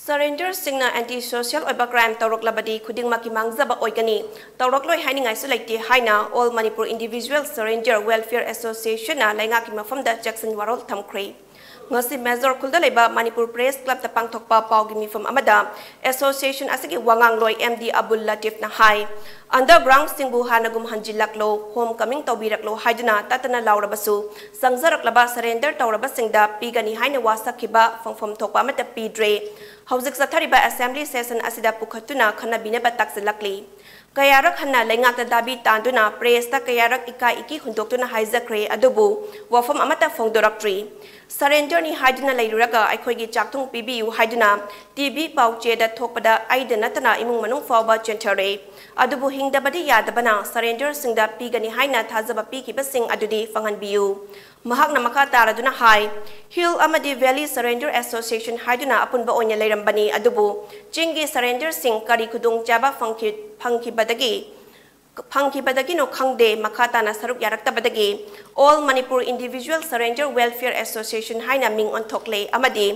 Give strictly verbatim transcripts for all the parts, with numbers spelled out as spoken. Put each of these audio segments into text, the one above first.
Surrenderꯁꯤꯡꯅ anti social ꯑꯣꯏꯕ crime ꯇꯧꯔꯛꯂꯕꯗꯤ ꯈꯨꯗꯤꯡꯃꯛꯀꯤ ꯃꯥꯡꯖꯕ ꯑꯣꯏꯒꯅꯤ, ꯇꯧꯔꯛꯂꯣꯏ ꯍꯥꯏꯅꯤꯡꯉꯥꯏꯁꯨ ꯂꯩꯇꯦ ꯍꯥꯏꯅ All Manipur Individual Surrender Welfare Associationꯅ ꯂꯩꯉꯥꯛꯀꯤ ꯃꯐꯝꯗ ꯆꯦꯛꯁꯤꯟ ꯋꯥꯔꯣꯜ ꯊꯝꯈ꯭ꯔꯦ꯫ ꯉꯁꯤ ꯃꯦꯖꯣꯔ ꯈꯨꯜꯗ ꯂꯩꯕ ꯃꯅꯤꯄꯨꯔ ꯄ꯭ꯔꯦꯁ ꯀ꯭ꯂꯕꯇ ꯄꯥꯡꯊꯣꯛꯄ ꯄꯥꯎꯒꯤ ꯃꯤꯐꯝ ꯑꯃꯗ ꯑꯦꯁꯣꯁꯤꯌꯦꯁꯟ ꯑꯁꯤꯒꯤ ꯋꯥꯉꯥꯡꯂꯣꯏ ꯑꯦꯝ ꯗꯤ ꯑꯕꯨꯜ ꯂꯇꯤꯐꯅ ꯍꯥꯏ, ꯑꯟꯗꯔꯒ꯭ꯔꯥꯎꯟꯁꯤꯡꯕꯨ ꯍꯥꯟꯅꯒꯨꯝ ꯍꯟꯖꯤꯜꯂꯛꯂꯣ, ꯍꯣꯝ ꯀꯃꯤꯡ ꯇꯧꯕꯤꯔꯛꯂꯣ ꯍꯥꯏꯗꯨꯅ ꯇꯠꯇꯅ ꯂꯥꯎꯔꯕꯁꯨ, ꯆꯪꯖꯔꯛꯂꯕ ꯁꯔꯦꯟꯗꯔ ꯇꯧꯔꯕꯁꯤꯡꯗ ꯄꯤꯒꯅꯤ ꯍꯥꯏꯅ ꯋꯥꯁꯛꯈꯤꯕ ꯐꯪꯐꯝ ꯊꯣꯛꯄ ꯑꯃꯠꯇ ꯄꯤꯗ꯭ꯔꯦ꯫ ꯍꯧꯖꯤꯛ ꯆꯠꯊꯔꯤꯕ ꯑꯦꯁꯦꯝꯕ꯭ꯂꯤ ꯁꯦꯁꯟ ꯑꯁꯤꯗ ꯄꯨꯈꯠꯇꯨꯅ ꯈꯟꯅꯕꯤꯅꯕ ꯇꯥꯛꯁꯤꯜꯂꯛꯂꯤ꯫ ꯀꯌꯥꯔꯛ ꯍꯟꯅ ꯂꯩꯉꯥꯛꯇ ꯗꯥꯕꯤ ꯇꯥꯟꯗꯨꯅ ꯄ꯭ꯔꯦꯁꯇ ꯀꯌꯥꯔꯛ ꯏꯀꯥꯏ ꯏꯀꯤ ꯍꯨꯟꯗꯣꯛꯇꯨꯅ ꯍꯥꯏꯖꯈ꯭ꯔꯦ, ꯑꯗꯨꯕꯨ ꯋꯥꯐꯝ ꯑꯃꯠꯇ ꯐꯣꯡꯗꯣꯔꯛꯇ꯭ꯔꯤ꯫ ꯁꯔꯦꯟꯗꯔꯅꯤ ꯍꯥꯏꯗꯨꯅ ꯂꯩꯔꯨꯔꯒ ꯑꯩꯈꯣꯏꯒꯤ ꯆꯥꯛꯊꯨꯡ ꯄꯤꯕꯤꯌꯨ ꯍꯩꯗꯨꯅ ꯇꯤ ꯚꯤ ꯄꯥꯎꯆꯦꯗ ꯊꯣꯛꯄꯗ ꯑꯩꯗ ꯅꯠꯇꯅ ꯏꯃꯨꯡ ꯃꯅꯨꯡ ꯐꯥꯎꯕ ꯆꯦꯟꯊꯔꯦ꯫ ꯑꯗꯨꯕꯨ ꯍꯤꯡꯗꯕꯗꯤ ꯌꯥꯗꯕꯅ ꯁꯔꯦꯟꯗꯔꯁꯤꯡꯗ ꯄꯤꯒꯅꯤ ꯍꯥꯏꯅ ꯊꯥꯖꯕ ꯄꯤꯈꯤꯕꯁꯤꯡ ꯑꯗꯨꯗꯤ ꯐꯪꯍꯟꯕꯤꯌꯨ꯫ ꯃꯍꯥꯛꯅ ꯃꯈꯥ ꯇꯥꯔꯗꯨꯅ ꯍꯥꯏ, Hill ꯑꯃꯗꯤ Valley Surrender Association ꯍꯥꯏꯗꯨꯅ ꯑꯄꯨꯟꯕ ꯑꯣꯏꯅ ꯂꯩꯔꯝꯕꯅꯤ, ꯑꯗꯨꯕꯨ ꯆꯤꯡꯒꯤ ꯁꯔꯦꯟꯗꯔꯁꯤꯡ ꯀꯔꯤ ꯈꯨꯗꯣꯡꯆꯥꯕ ꯐꯪꯈꯤ-, ꯐꯪꯈꯤꯕꯗꯒꯤ, ꯐꯪꯈꯤꯕꯗꯒꯤꯅꯣ ꯈꯪꯗꯦ, ꯃꯈꯥ ꯇꯥꯅ ꯁꯔꯨꯛ ꯌꯥꯔꯛꯇꯕꯗꯒꯤ All Manipur Individual Surrender Welfare Association ꯍꯥꯏꯅ ꯃꯤꯡ ꯑꯣꯟꯊꯣꯛꯂꯦ ꯑꯃꯗꯤ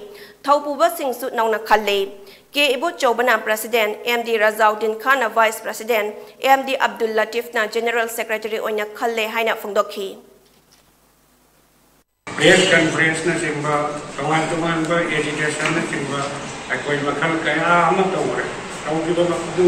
ꯊꯧꯄꯨꯕꯁꯤꯡꯁꯨ ꯅꯧꯅ ꯈꯜꯂꯦ꯫ ꯀꯦ ꯏꯕꯣꯆꯧꯕꯅ president, ꯑꯦꯝ ꯗꯤ ꯔꯖꯥꯎꯗꯤꯟ ꯈꯥꯟꯅ vice president, M D Abdul ꯂꯇꯤꯐꯅ general secretary ꯑꯣꯏꯅ ꯈꯜꯂꯦ ꯍꯥꯏꯅ ꯐꯣꯡꯗꯣꯛꯈꯤ꯫ ꯄ꯭ꯔꯦꯁ ꯀꯟꯐꯔꯦꯟꯁꯅꯆꯤꯡꯕ, ꯇꯣꯉꯥꯟ ꯇꯣꯉꯥꯟꯕ ꯑꯦꯖꯤꯇꯦꯁꯟꯅꯆꯤꯡꯕ ꯑꯩꯈꯣꯏ ꯃꯈꯜ ꯀꯌꯥ ꯑꯃ ꯇꯧꯈ꯭ꯔꯦ꯫ ꯇꯧꯈꯤꯕ ꯑꯗꯨ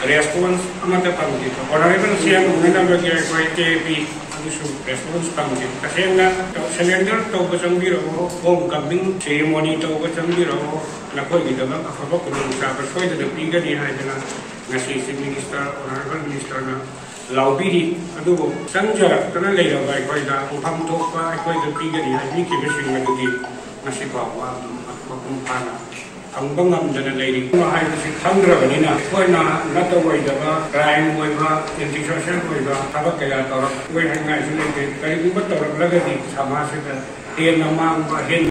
ꯔꯦꯁꯄꯣꯟꯁ ꯑꯃꯠꯇ ꯐꯪꯈꯤꯗꯦ꯫ ꯑꯣꯅꯔꯦꯕꯜ ꯁꯤ ꯑꯦꯝ ꯎꯅꯅꯕꯒꯤ ꯑꯩꯈꯣꯏ ꯀꯦ ꯄꯤ ꯑꯗꯨꯁꯨ ꯔꯦꯁꯄꯣꯟꯁ ꯐꯪꯈꯤꯗꯦ꯫ ꯇꯁꯦꯡꯅ ꯁꯔꯦꯟꯗꯔ ꯇꯧꯕ ꯆꯪꯕꯤꯔꯛꯑꯣ, ꯍꯣꯝ ꯀꯃꯤꯡ ꯁꯦꯔꯤꯃꯣꯅꯤ ꯇꯧꯕ ꯆꯪꯕꯤꯔꯛꯑꯣ, ꯅꯈꯣꯏꯒꯤꯗꯃꯛ ꯑꯐꯕ ꯈꯨꯗꯣꯡꯆꯥꯕ ꯁꯣꯏꯗꯅ ꯄꯤꯒꯅꯤ ꯍꯥꯏꯗꯅ ꯉꯁꯤ ꯆꯤꯐ ꯃꯤꯅꯤꯁꯇꯔ, ꯑꯣꯅꯔꯦꯕꯜ ꯃꯤꯅꯤꯁꯇꯔꯅ ꯂꯥꯎꯕꯤꯔꯤ꯫ ꯑꯗꯨꯕꯨ ꯆꯪꯖꯔꯛꯇꯅ ꯂꯩꯔꯕ ꯑꯩꯈꯣꯏꯗ ꯐꯪꯐꯝ ꯊꯣꯛꯄ ꯑꯩꯈꯣꯏꯗ ꯄꯤꯒꯅꯤ ꯍꯥꯏꯕꯤꯈꯤꯕꯁꯤꯡ ꯑꯗꯨꯗꯤ ꯉꯁꯤ ꯐꯥꯎꯕ ꯑꯗꯨꯝ ꯃꯄꯨꯡ ꯐꯥꯅ ꯐꯪꯕ ꯉꯝꯗꯅ ꯂꯩꯔꯤ꯫ ꯀꯩꯅꯣ ꯍꯥꯏꯕꯁꯤ ꯈꯪꯗ꯭ꯔꯕꯅꯤꯅ ꯑꯩꯈꯣꯏꯅ ꯅꯠꯇ ꯑꯣꯏꯗꯕ, ꯀ꯭ꯔꯥꯏꯝ ꯑꯣꯏꯕ, ꯑꯦꯟꯇꯤ ꯁꯣꯁꯤꯌꯦꯜ ꯑꯣꯏꯕ ꯊꯕꯛ ꯀꯌꯥ ꯇꯧꯔꯛꯑꯣꯏ ꯍꯥꯏꯅꯤꯡꯉꯥꯏꯁꯨ ꯂꯩꯇꯦ꯫ ꯀꯔꯤꯒꯨꯝꯕ ꯇꯧꯔꯛꯂꯒꯗꯤ ꯁꯃꯥꯖꯁꯤꯗ ꯍꯦꯟꯅ ꯃꯥꯡꯕ, ꯍꯦꯟꯅ